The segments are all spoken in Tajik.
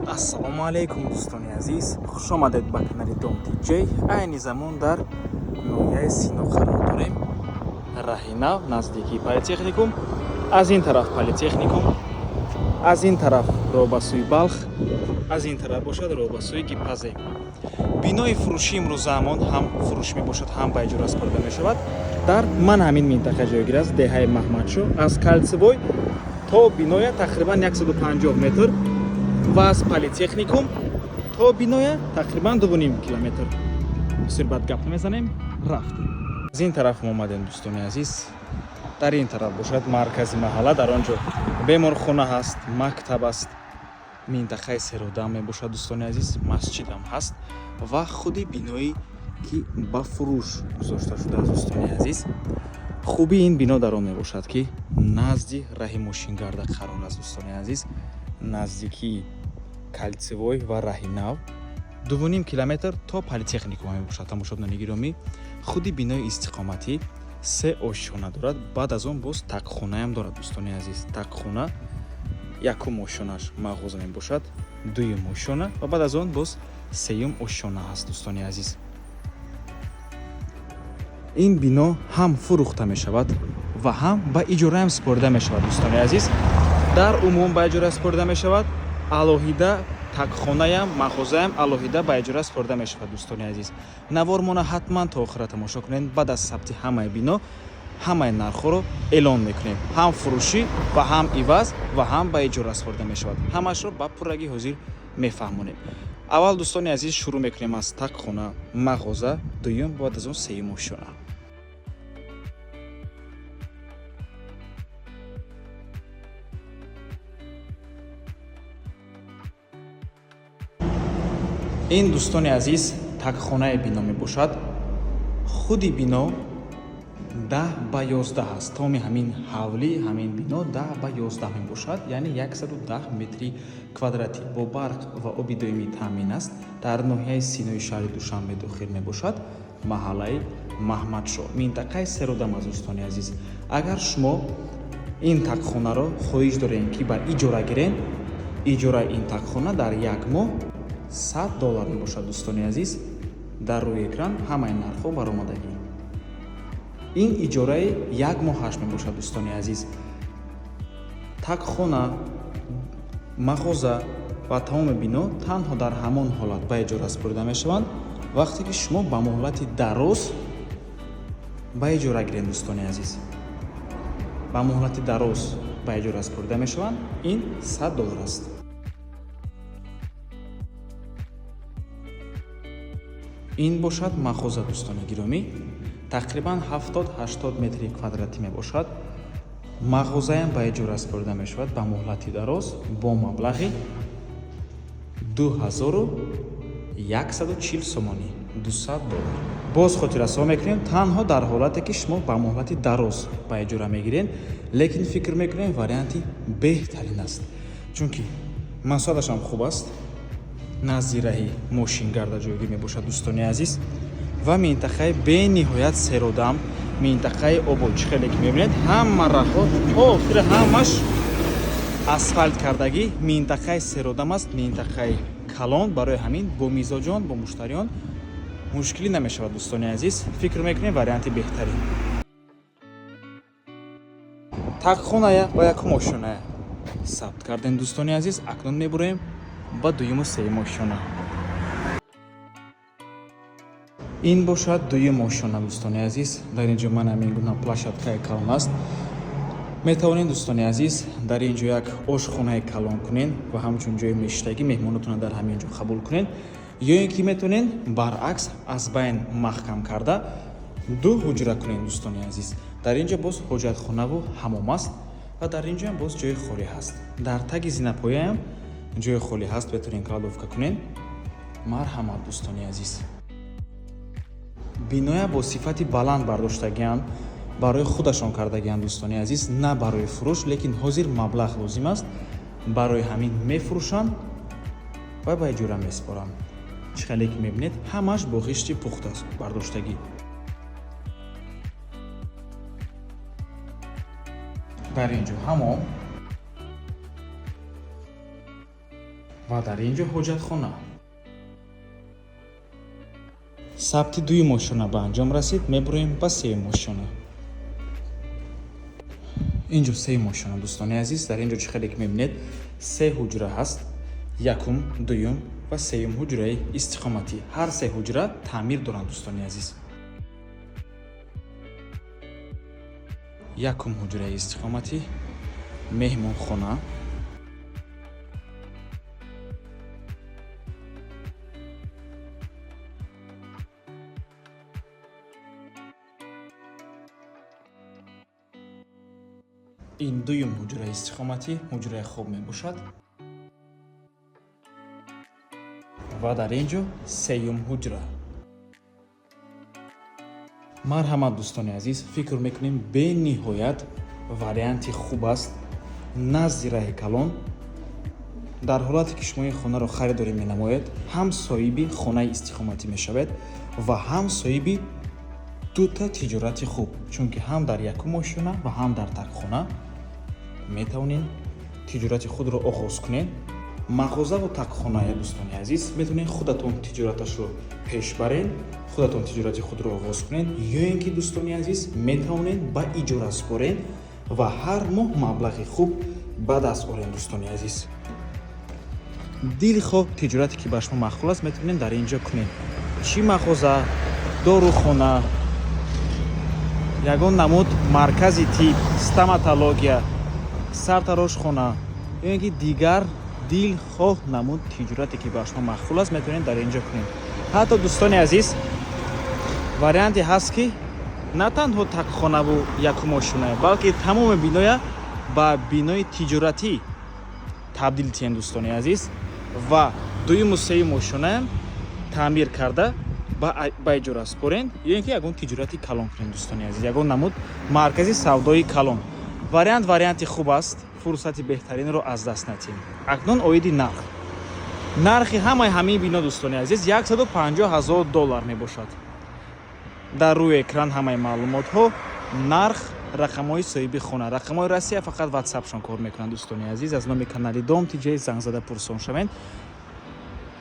Ассалому алайкум, дӯстони азиз, хушомадед ба канали Дом Тиҷей. Айни замон дар ноҳияи Сино қарор дорем, раҳи нав, наздикии политехникум. Аз ин тараф политехникум, аз ин тараф роҳ ба сӯи Балх, аз ин тараф бошад роҳ ба сӯи Гипазе. Бинои фурӯшӣ имрӯзаамон ҳам фурӯш мебошад, ҳам ба иҷора супорида мешавад. Дар ман ҳамин минтақа ҷойгир аст, деҳаи Маҳмадшоҳ. Аз кольцевой то биноя тақрибан 150 метр ва аз политехникум то биноя тақрибан 2,5 километр. Бисёр бад гап намезанем, рафтем. Аз ин тараф мо омадем, дӯстони азиз. Дар ин тараф бошад маркази маҳалла, дар он ҷо беморхона ҳаст, мактаб аст, минтақаи серодам мебошад, дӯстони азиз, масҷидам ҳаст ва худи биное, ки ба фурӯш гузошта шудааст. Дӯстони азиз, хубии ин бино дар он мебошад, ки назди раҳи мошингарда қарор аст. Дӯстони азиз, наздикии кольцевой ва раҳи нав, 2,5 километр то политехникум мебошад. Тамошобинони гиромӣ, худи бинои истиқоматӣ се ошёна дорад, баъд аз он боз такхонаям дорад. Дӯстони азиз, такхона якум ошёнаш мағоза мебошад, дуюм ошёна ва баъд аз он боз сеюм ошёна ҳаст. Дӯстони азиз, ин бино ҳам фурӯхта мешавад ва ҳам ба иҷораам супорида мешавад. Дӯстони азиз, дар умум ба иҷора супорида мешавад, алоҳида такхонаям, мағозаям алоҳида ба иҷора супорида мешавад. Дӯстони азиз, навормона ҳатман то охира тамошо кунед. Баъд аз сабти ҳамаи бино ҳамаи нархҳоро эълон мекунем, ҳам фурӯшӣ ва ҳам иваз ва ҳам ба иҷора супорида мешавад. Ҳамашро ба пуррагӣ ҳозир мефаҳмонем. Аввал, дӯстони азиз, шурӯъ мекунем аз такхона, мағоза, дуюм, баъд аз он сеюм ошёна. Ин, дӯстони азиз, такхонаи бино мебошад. Худи бино 10 ба 11 аст. Томи ҳамин ҳавлӣ, ҳамин бино 10 ба 11 мебошад, яъне 110 метри квадратӣ. Бо барқ ва оби доимӣ таъмин аст. Дар ноҳияи Синои шаҳри Душанбе дохил мебошад, маҳаллаи Маҳмадшоҳ, минтақаи серодам аст. Дӯстони азиз, агар шумо ин такхонаро хоҳиш дорем, ки ба иҷора гирем, иҷораи ин такхона дар як моҳ 100 доллар мебошад. Дӯстони азиз, дар рӯи экран ҳамаи нархҳо баромадагӣ. Ин иҷораи як моҳаш мебошад. Дӯстони азиз, такхона, мағоза ва тамоми бино танҳо дар ҳамон ҳолат ба иҷора супорида мешаванд, вақте ки шумо ба муҳлати дароз ба иҷора гирем. Дӯстони азиз, ба муҳлати дароз ба иҷора супорида мешаванд. Ин 100 доллар аст. Ин бошад мағоза, дӯстони гиромӣ, тақрибан 70-80 метри квадратӣ мебошад. Мағозаям ба иҷора супорида мешавад ба муҳлати дароз бо маблағи 2140 сомонӣ, 200 доллар. Боз хотиррасон мекунем, танҳо дар ҳолате, ки шумо ба муҳлати дароз ба иҷора мегиред, лекин фикр мекунем, варианти беҳтарин аст, чунки масоҳаташам хуб аст, назди раҳи мошингарда ҷойгир мебошад, дӯстони азиз, ва минтақаи бениҳоят серодам, минтақаи обод. Чӣ хеле ки мебинед, ҳама раҳҳо то охира ҳамаш асфалт кардагӣ. Минтақаи серодам аст, минтақаи калон, барои ҳамин бо мизоҷон, бо муштариён мушкилӣ намешавад. Дӯстони азиз, фикр мекунем, варианти беҳтарин. Такхоная ва якум ошёная сабт кардем, дӯстони азиз. Акнун мебуроем ба дуюму сеюм ошёна. Ин бошад дуюм ошёна. Дӯстони азиз, дар ин ҷо ман ҳамин гуна площадкаи калон аст. Метавонед, дӯстони азиз, дар ин ҷо як ошхонаи калон кунед ва ҳамчун ҷои мешиштагӣ меҳмонотонро дар ҳамин ҷо қабул кунед, ё ин ки метавонед баръакс аз байн маҳкам карда ду ҳуҷра кунед. Дӯстони азиз, дар ин ҷо боз ҳоҷатхонаву ҳамом аст ва дар ин ҷоам боз ҷои холӣ ҳаст. Дар таги зинапояам ҷои холӣ ҳаст, метавонед кладовка кунед. Марҳамат, дӯстони азиз. Биноя бо сифати баланд бардоштагианд, барои худашон кардагианд, дӯстони азиз, на барои фурӯш, лекин ҳозир маблағ лозим аст, барои ҳамин мефурӯшанд ва ба иҷора месупоранд. Чӣ хеле ки мебинед, ҳамаш бо ғишти пухт аст бардоштагӣ. Дар ин ҷо ҳамом. Ва дар ин ҷо ҳоҷатхона. Сабти дуюм ошёна ба анҷом расид, мебуроем ба сеюм ошёна. Ин ҷо сеюм ошёна, дӯстони азиз. Дар ин ҷо чӣ хеле ки мебинед, се ҳуҷра ҳаст: якум, дуюм ва сеюм ҳуҷраи истиқоматӣ. Ҳар се ҳуҷра таъмир доранд, дӯстони азиз. Якум ҳуҷраи истиқоматӣ, меҳмонхона. Ин дуюм ҳуҷраи истиқоматӣ, ҳуҷраи хоб мебошад. Ва дар ин ҷо сеюм ҳуҷра. Марҳамат, дӯстони азиз, фикр мекунем, бениҳоят варианти хуб аст. Назди раҳи калон, дар ҳолате ки шумо ин хонаро харидорӣ менамоед, ҳам соҳиби хонаи истиқоматӣ мешавед ва ҳам соҳиби дута тиҷорати хуб, чунки ҳам дар якум ошёна ва ҳам дар такхона метавонед тиҷорати худро оғоз кунед. Мағозаву такхоная, дӯстони азиз, метавонед худатон тиҷораташро пеш баред, худатон тиҷорати худро оғоз кунед, ё ин ки, дӯстони азиз, метавонед ба иҷора супоред ва ҳар моҳ маблағи хуб ба даст оред. Дӯстони азиз, дилхоҳ тиҷорате ки ба шумо маъқул аст, метавонед дар ин ҷо кунед: чӣ мағоза, дорухона, ягон намуд маркази тиб, стоматология, сартарошхона ё ин ки дигар дилхоҳ намуд тиҷорате ки ба шумо маъқул аст, метавонед дар ин ҷо кунед. Ҳатто, дӯстони азиз, варианте ҳаст, ки на танҳо такхонаву якум ошёная, балки тамоми биноя ба бинои тиҷоратӣ табдил диҳем, дӯстони азиз, ва дуюму сеюм ошёнаям таъмир карда ба иҷора супорен ё ин ки ягон тиҷорати калон кунем, дӯстони азиз, ягон намуд маркази савдои калон. Вариант варианти хуб аст, фурсати беҳтаринро аз даст натиҳем. Акнун оиди нарх. Нархи ҳамаи ҳамин бино, дӯстони азиз, 150 ҳазор доллар мебошад. Дар рӯи экран ҳамаи маълумотҳо, нарх, рақамҳои соҳиби хона. Рақамҳои Россия фақат ватсапшон кор мекунанд, дӯстони азиз. Аз номи канали Дом Тиҷ занг зада пурсон шавед.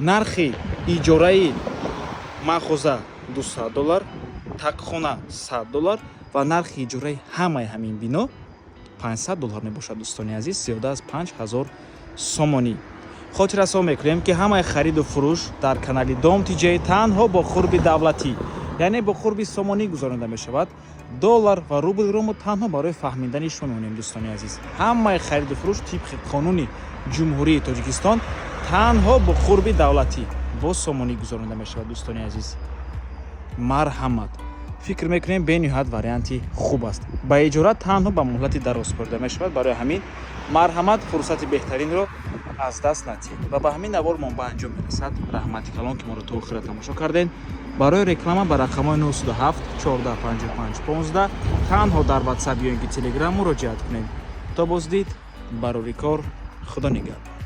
Нархи иҷораи мағоза 200 доллар, такхона 100 доллар ва нархи иҷораи ҳамаи ҳамин бино 500 доллар мебошад, дӯстони азиз, зиёда аз 5000 сомонӣ. Хотиррасон мекунем, ки ҳамаи хариду фурӯш дар канали Дом Тиҷ танҳо бо қурби давлатӣ, яъне бо қурби сомонӣ гузаронида мешавад. Доллар ва рублро мо танҳо барои фаҳмидани шумо мемонем, дӯстони азиз. Ҳамаи хариду фурӯш тибқи қонуни Ҷумҳурии Тоҷикистон танҳо бо қурби давлатӣ, бо сомонӣ гузаронида мешавад, дӯстони азиз. Марҳамат, фикр мекунем, бениҳоят варианти хуб аст. Ба иҷора танҳо ба муҳлати дароз супорида мешавад. Барои ҳамин марҳамат, фурсати беҳтаринро аз даст натиҳед. Ва ба ҳамин навормон ба анҷом мерасад. Раҳмати калон, ки моро то охира тамошо кардем. Барои реклама ба рақамҳои 97 14 55 15 танҳо дар ватсап ё ин ки телеграм муроҷиат кунед. То боздид, барори кор, Худо нигаҳбон.